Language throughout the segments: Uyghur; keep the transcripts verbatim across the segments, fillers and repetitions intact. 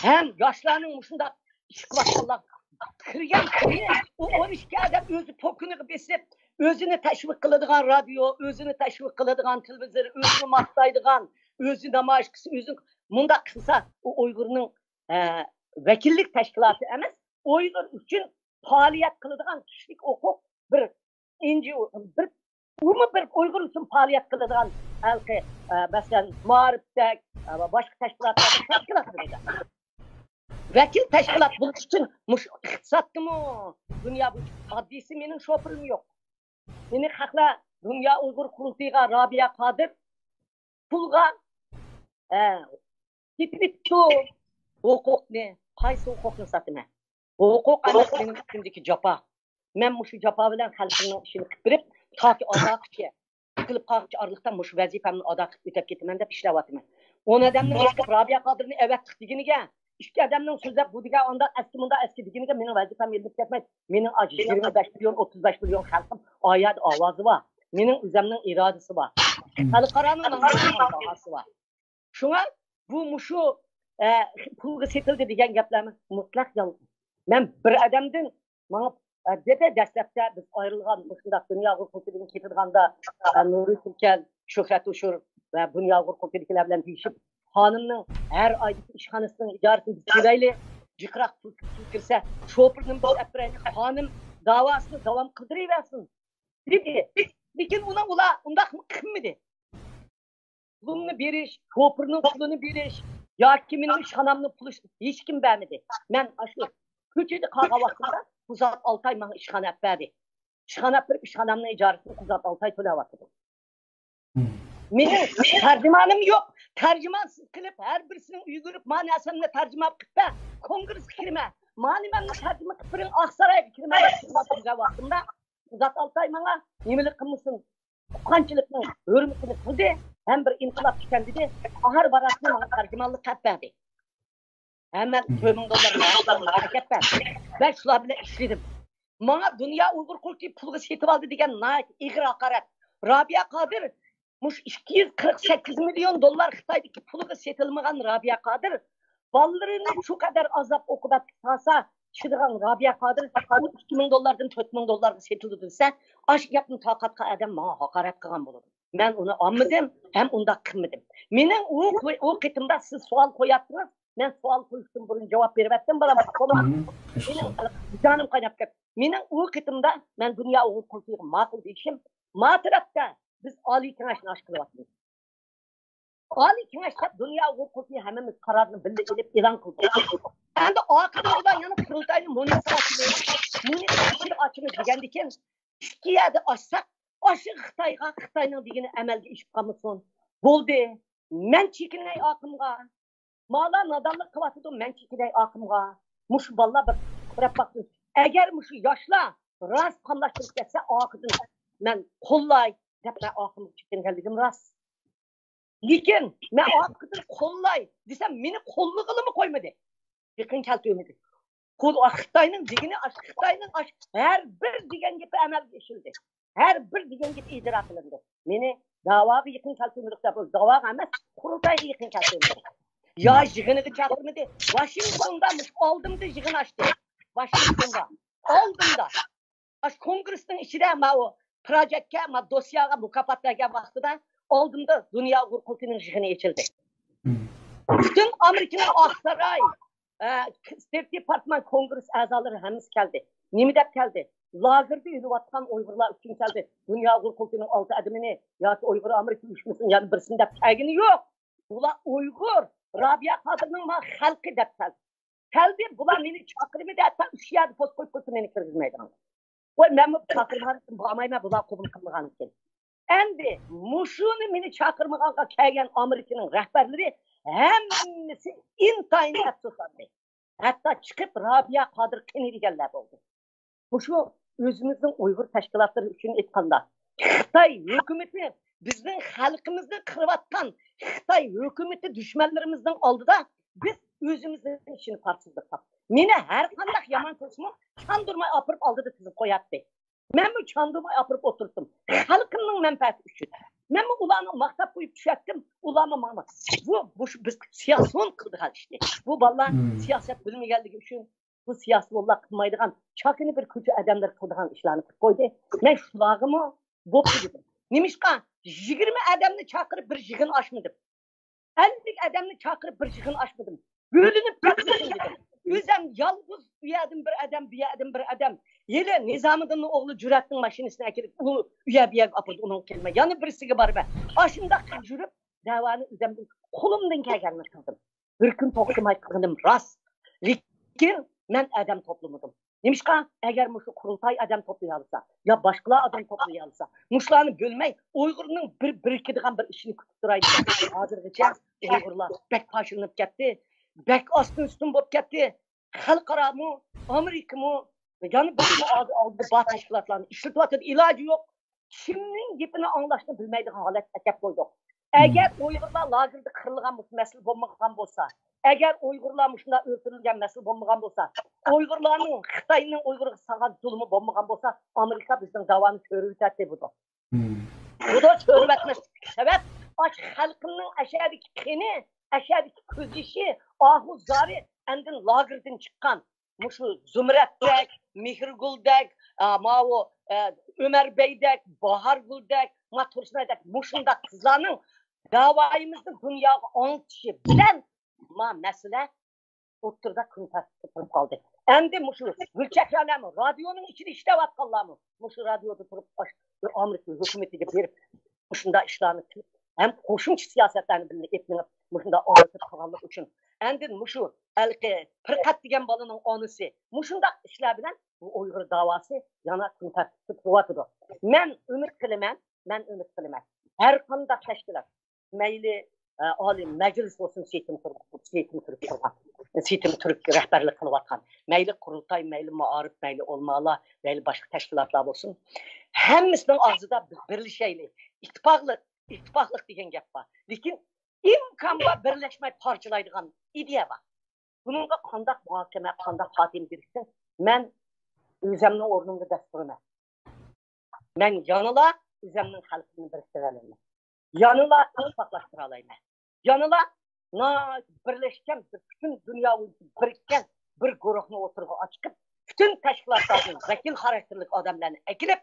ھەم ياشلارنىڭ مۇشۇنداق ئىش قىلىۋاتقانلار كىرگەن كۈنى ئۇ ئون ئىككى ئادەم ئۆزى پوكىنىغا بېسىپ، ئۆزىنى تەشۋىق قىلىدىغان رادىيو، ئۆزىنى تەشۋىق قىلىدىغان تېلېۋىزور، ئۆزىنى ماختايدىغان، ئۆزى نامايىش قىلسا، ئۆزى مۇنداق قىلسا، ئۇ ئۇيغۇرنىڭ، ئە، ۋەكىللىك تەشكىلاتى ئەمەس، ئۇيغۇر ئۈچۈن پائالىيەت قىلىدىغان كىشىلىك ھوقۇق بىر ئېن جى ئو، بىر، ئۇمۇ بىر ئۇيغۇر ئۈچۈن پائالىيەت قىلىدىغان ھالقى، ئە، مەسىلەن، مائارىپتەك، ئە، ۋە باشقا تەشكىلاتلاردا تەشكىلات قىلىدۇ. ۋەكىل تەشكىلات بولۇش ئۈچۈن مۇشۇ ئىقتىسادتىمۇ دۇنيا بويىچە ئاددىيسى مېنىڭ شوپۇرۇم يوق. مېنى خەقلەر دۇنيا ئۇيغۇر قۇرۇلتىيىغا رابىيە قادىر پۇلغا، ھە، سېتىۋېتىپتۇ ھوقۇقنى. قايسى ھوقۇقنى ساتىمەن؟ ھوقۇق ئەمەس مېنىڭ ئۈستۈمدىكى جاپا. مەن مۇشۇ جاپا بىلەن خەلقىمنىڭ ئىشىنى قىلىپ بېرىپ، تاكى ئازاققىچە قىلىپ قالغۇچە ئارىلىقتا مۇشۇ ۋەزىپەمنى ئادا قىلىپ ئۆتەپ كېتىمەن دەپ ئىشلەۋاتىمەن. ئون ئادەمنىڭ چىقىپ رابىيە قادىرنى ئەۋەتتۇق دېگىنىگە، ئىككى ئادەمنىڭ سۆزلەپ بۇ دېگەن ئانداق ئەسكى مۇنداق ئەسكى دېگىنىگە مېنىڭ ۋەزىپەم ئېلىنىپ كەتمەيدۇ. مېنىڭ ئاشۇ يىگىرمە بەش مىليون، ئوتتۇز بەش مىليون خەلقىم ئايەدە ئاۋازى بار. مېنىڭ ئۆزەمنىڭ ئىرادىسى بار. خەلقئارانىڭ ماڭا باھاسى بار. شۇڭا بۇ مۇشۇ، ئە، پۇلغا سېتىلدى دېگەن گەپلەرمۇ مۇتلەق يالغان. مەن بىر ئادەمدىن ماڭا، ئە، دېدى، دەسلەپتە بىز ئايرىلغان، مۇشۇنداق دۇنيا ئۇيغۇر قۇرۇلتىيىدىن كېتىدىغاندا، ئە، نۇرى تۈركەل، شۆھرەت ئۇشۇر ۋە دۇنيا ئۇيغۇر قۇرۇلتىيىدىكىلەر بىلەن دېيىشىپ، خانىمنىڭ ھەر ئايدىكى ئىشخانىسىنىڭ ئىجارىسىنى بىز تۆلەيلى، جىقراق پۇل، پۇل كىرسە، شوپۇرنى بىز ئەپ بېرەيلى، خانىم داۋاسىنى داۋام قىلدۇرۇۋەرسۇن دېدى. لېكىن ئۇنىڭ، ئۇلار ئۇنداقمۇ قىلمىدى. پۇلۇمنى بېرىش، شوپۇرنىڭ پۇلىنى بېرىش ياكى مېنىڭ ئىشخانامنىڭ پۇلى ھېچكىم بەرمىدى. مەن ئاشۇ كوچىدا قالغان ۋاقتىمدا قۇزات ئالتاي ماڭا ئىشخانا ئەپ بەردى. ئىشخانا ئەپ بېرىپ، ئىشخانامنىڭ ئىجارىسىنى قۇزات ئالتاي تۆلەۋاتىدۇ. مېنىڭ تەرجىمانىم يوق. تەرجىمانسىز قىلىپ، ھەر بىرسىنىڭ ئۆيىگە بېرىپ، ما نەرسەمنى تەرجىمە قىلىپ بەر، كونگرېسقا كىرمە، ما نېمەمنى تەرجىمە قىلىپ بېرىڭ، ئاقسارايغا كىرمە دەپ تۇرغان ۋاقتىمدا، قۇزات ئالتاي ماڭا نېمىلىك قىلمىسۇن، تۇغقانچىلىقنىڭ ھۆرمىتىنى قىلدى، ھەم بىر ئىنقىلاب ئىكەن دېدى. ئاھار باراتنى ماڭا تەرجىمانلىق قىلىپ بەردى. ھەممە تۆت مىڭ دوللار ماڭا ئەكەپ بەردى. مەن شۇلار بىلەن ئىشلىدىم. ماڭا دۇنيا ئۇيغۇر قۇرۇلتىيى پۇلغا سېتىۋالدى دېگەن ناھايىتى ئېغىر ھاقارەت. رابىيە قادىر، مۇشۇ ئىككى يۈز قىرىق سەككىز مىليون دوللار خىتايدىكى پۇلغا سېتىلمىغان رابىيە قادىر، بالىلىرىنى شۇ قەدەر ئازاب ئوقۇبەتكە سالسا، چىدىغان رابىيە قادىر، ئۇ ئىككى مىڭ دوللاردىن تۆت مىڭ دوللارغا سېتىلىدۇ دېسە، ئاشۇ گەپنى تارقاتقان ئادەم ماڭا ھاقارەت قىلغان بولىدۇ. مەن ئۇنى ئالمىدىم ھەم ئۇنداق قىلمىدىم. مېنىڭ ئۇ، ئۇ قېتىمدا سىز سوئال قوياتتىڭىز، مەن سوئال قويۇشتىن بۇرۇن جاۋاب بېرىۋەتتىم، بالام. مېنىڭ جانىم قايناپ كەتتى. مېنىڭ ئۇ قېتىمدا مەن دۇنيا ئۇيغۇر قۇرۇلتىيىغا ماقۇل دېيىشىم، ما تەرەپتە بىز ئالىي كېڭەشنى ئاچقىلىۋاتىمىز. ئالىي كېڭەشتە دۇنيا ئۇيغۇر قۇرۇلتىيى ھەممىمىز قارارنى بىللە ئېلىپ ئېلان قىلدۇق. ئەمدى ئارقىدىن ئۇلار يەنە قۇرۇلتاينى مۇنىسى ئاچىمىز، مۇنىسى ئاچىمىز دېگەندىكىن ئىككى يەردە ئاچساق، ئاشۇ خىتايغا، خىتاينىڭ دېگىنى ئەمەلگە ئېشىپ قالمىسۇن. بولدى. مەن چېكىنەي ئاقىمغا. مالا نادانلىق قىلىۋاتىدۇ، مەن چېكىنەي ئاقىمغا. مۇشۇ بالىلار بىر قاراپ باقسۇن. ئەگەر مۇشۇ ياشلار راست قاملاشتۇرۇپ كەتسە، ئارقىدىن مەن قوللاي دەپ مەن ئاقىمغا چېكىنگەنلىكىم راست. لېكىن مەن ئارقىدىن قوللاي دېسەم، مېنى قوللىغىلىمۇ قويمىدى. يېقىن كەلتۈرمىدى. خۇد-، خىتاينىڭ دېگىنى ئاش، خىتاينىڭ ئاش، ھەر بىر دېگەن گېپى ئەمەلگە ئېشىلدى. ھەر بىر دېگەن گېپى ئىجرا قىلىندى. مېنى داۋاغا يېقىن كەلتۈرمىدۇق دەپ، داۋاغا ئەمەس، قۇرۇلتايغا يېقىن كەلتۈرمىدى. يا يىغىنىغا چاقىرمىدى. ۋاشىنگتوندا مۇشۇ ئالدىمدا يىغىن ئاچتى. ۋاشىنگتوندا. ئالدىمدا. ئاشۇ كونگرېسنىڭ ئىچىدە ماۋۇ پروجېكتكە، ما دوسياغا مۇكاپات بەرگەن ۋاقتىدا ئالدىمدا دۇنيا ئۇيغۇر قۇرۇلتىيىنىڭ يىغىنى ئېچىلدى. پۈتۈن ئامېرىكىنىڭ ئاقساراي، ئە، ستېيت دېپارتمېنت، كونگرېس ئەزالىرى ھەممىسى كەلدى. نېمە دەپ كەلدى؟ لاگېردا ئۆلۈۋاتقان ئۇيغۇرلار ئۈچۈن كەلدى. دۇنيا ئۇيغۇر قۇرۇلتىيىنىڭ ئالتە ئادىمىنى ياكى ئۇيغۇر ئامېرىكا ئۇيۇشمىسىنىڭ يەنە بىرسىنى دەپ كەلگىنى يوق. بۇلار ئۇيغۇر، رابىيە قادىرنىڭ ما خەلقى دەپ كەلدى. كەلدى، بۇلار مېنى چاقىرمىدى، ھەتتا ئۈچ يەردە پوست قويۇپ قويسا مېنى كىرگۈزمەيدىغان. ۋاي، مەنمۇ چاقىرمىغان، بارمايمەن، بۇلار قوبۇل قىلمىغان ئىكەن. ئەمدى مۇشۇنى مېنى چاقىرمىغانغا كەلگەن ئامېرىكىنىڭ رەھبەرلىرى ھەممىسى ئىنتايىن ئەپسۇسلاندى. ھەتتا چىقىپ رابىيە قادىر قېنى دېگەنلەر بولدى. مۇشۇ ئۆزىمىزنىڭ ئۇيغۇر تەشكىلاتلىرى ئۈچۈن ئېيتقاندا، خىتاي ھۆكۈمىتى بىزنىڭ خەلقىمىزنى قىرىۋاتقان خىتاي ھۆكۈمىتى دۈشمەنلىرىمىزنىڭ ئالدىدا بىز ئۆزىمىزنىڭ ئىچىنى پارچىلىدۇق. مېنى ھەر قانداق يامان كۆرسىمۇ، چاندۇرماي ئاپىرىپ ئالدىدا تىزىپ قوياتتى. مەنمۇ چاندۇرماي ئاپىرىپ ئولتۇرتتۇم. خەلقىمنىڭ مەنپەئەتى ئۈچۈن. مەنمۇ ئۇلارنى ماختاپ قويۇپ چۈشەتتىم. ئۇلارمۇ ماڭا، بۇ، بۇ، شۇ بىز سىياسىيون قىلىدىغان ئىشنى. بۇ بالىلار سىياسەت بىلمىگەنلىكى ئۈچۈن، بۇ سىياسىيونلار قىلمايدىغان، چاكىنا بىر كوچا ئادەملىرى قىلىدىغان ئىشلارنى قىلىپ قويدى. مەن شۇلارغىمۇ بوپتۇ دېدىم. نېمىشقا يىگىرمە ئادەمنى چاقىرىپ بىر يىغىن ئاچمىدىم؟ ئەللىك ئادەمنى چاقىرىپ بىر يىغىن ئاچمىدىم. بۆلۈنۈپ كەتمىسۇن دېدىم. ئۆزۈم يالغۇز، ئۇ يەردىن بىر ئادەم، بۇ يەردىن بىر ئادەم. ھېلى نىزامىدىننىڭ ئوغلى جۈرئەتنىڭ ماشىنىسىنى ئەكېلىپ، ئۇ، ئۇ يەر، بۇ يەرگە ئاپىرىدۇ، ئۇنىڭغا كەلمەي. يەنە بىرسىگە بارىمەن. ئاشۇنداق يۈرۈپ، دەۋانى ئۆزۈمدىن، قولۇمدىن كەلگەننى قىلدىم. بىر كۈن توختىماي قىلغىنىم راست. لېكىن مەن ئادەم توپلىمىدىم. نېمىشقا؟ ئەگەر مۇشۇ قۇرۇلتاي ئادەم توپلىيالىسا، يا باشقىلار ئادەم توپلىيالىسا، مۇشۇلارنى بۆلمەي، ئۇيغۇرنىڭ بىر بىرىكىدىغان بىر ئىشىنى كۈتۈپ تۇرايلى. ھازىرغىچە ئۇيغۇرلار بەك پارچىلىنىپ كەتتى، بەك ئاستىن ئۈستۈن بولۇپ كەتتى. خەلقئارامۇ، ئامېرىكىمۇ، يەنە باشقا ئالدى، ئالدىدا بار تەشكىلاتلارنى ئىشلىتىۋاتىدۇ. ئىلاجى يوق. كىمنىڭ گېپىنى ئاڭلاشنى بىلمەيدىغان ھالەتكە ئەكەپ قويدۇق. ئەگەر ئۇيغۇرلار لاگېردا قىرىلغان بولسا، مەسىلە بولمىغان بولسا، ئەگەر ئۇيغۇرلار مۇشۇنداق ئۆلتۈرۈلگەن مەسىلە بولمىغان بولسا، ئۇيغۇرلارنىڭ خىتاينىڭ ئۇيغۇرغا سالغان زۇلۇمى بولمىغان بولسا، ئامېرىكا بىزنىڭ داۋانى كۆرۈۋېتەتتى بۇدۇق. بۇدۇق كۆرۈۋەتمەسلىككە سەۋەب، ئاش خەلقىمنىڭ ئەشەدىكى قېنى، ئەشەدىكى كۆز يېشى، ئاھۇ زارى ئاندىن لاگېردىن چىققان مۇشۇ زۇمرەتتەك، مېھرىگۈلدەك، ئا، ماۋۇ، ئە، ئۆمەر بەيدەك، باھارگۈلدەك، ما تۇرسۇنئايدەك مۇشۇنداق قىزلارنىڭ داۋايىمىزنى دۇنياغا ئاڭلىتىشى بىلەن ما مەسىلە ئوتتۇرىدا كۈن تەرتىپكە تۇرۇپ قالدى. ئەمدى مۇشۇ گۈلچېھرەلەرمۇ رادىيونىڭ ئىچىدە ئىشلەۋاتقانلارمۇ مۇشۇ رادىيودا تۇرۇپ ئاش-، ئامېرىكا ھۆكۈمىتىگە بېرىپ مۇشۇنداق ئىشلارنى قىلىپ، ھەم قوشۇمچە سىياسەتلەرنى بىللە ئېلىپ مېڭىپ، مۇشۇنداق ئاڭلىتىپ قالغانلىقى ئۈچۈن. ئاندىن مۇشۇ ھېلىقى پىرقەت دېگەن بالىنىڭ ئانىسى مۇشۇنداق ئىشلار بىلەن بۇ ئۇيغۇر داۋاسى يەنە كۈن تەرتىپتە تۇرۇۋاتىدۇ. مەن ئۈمىد قىلىمەن، مەن ئۈمىد قىلىمەن. ھەر قانداق تەشكىلات، مەيلى، ئە، ئالىي مەجلىس بولسۇن، سېيىتىم تۈرك، سېيىتىم تۈرك قۇرغان، سېيىتىم تۈرك رەھبەرلىك قىلىۋاتقان، مەيلى قۇرۇلتاي، مەيلى مائارىپ، مەيلى ئۆلىمالار، مەيلى باشقا تەشكىلاتلار بولسۇن، ھەممىسىنىڭ ئاغزىدا بىز بىرلىشەيلى، ئىتتىپاقلىق، ئىتتىپاقلىق دېگەن گەپ بار. لېكىن ئىمكان بار بىرلەشمەي پارچىلايدىغان ئىدىيە بار. بۇنىڭغا قانداق مۇھاكىمە، قانداق خاتىمە بېرىشتىن مەن ئۆزەمنىڭ ئورنۇمدا دەس تۇرىمەن. مەن يەنىلا ئۆزەمنىڭ خەلقىمنى بىرىكتۈرەلەيمەن. يەنىلا ئىتتىپاقلاشتۇرالايمەن. يەنىلا ناھايىتى بىرلەشكەن، بىر پۈتۈن دۇنيا بويىچە بىرىككەن بىر گۇرۇھنى ئوتتۇرىغا چىقىپ، پۈتۈن تەشكىلاتلاردىن ۋەكىل خاراكتېرلىك ئادەملەرنى ئەكېلىپ،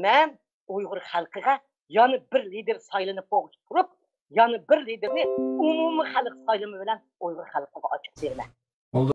مەن ئۇيغۇر خەلقىگە يەنە بىر لىدېر سايلىنىپ بولغۇچە تۇرۇپ، يەنە بىر لىدېرنى ئومۇمىي خەلق سايلىمى بىلەن ئۇيغۇر خەلقىگە ئاچىقىپ بېرىمەن.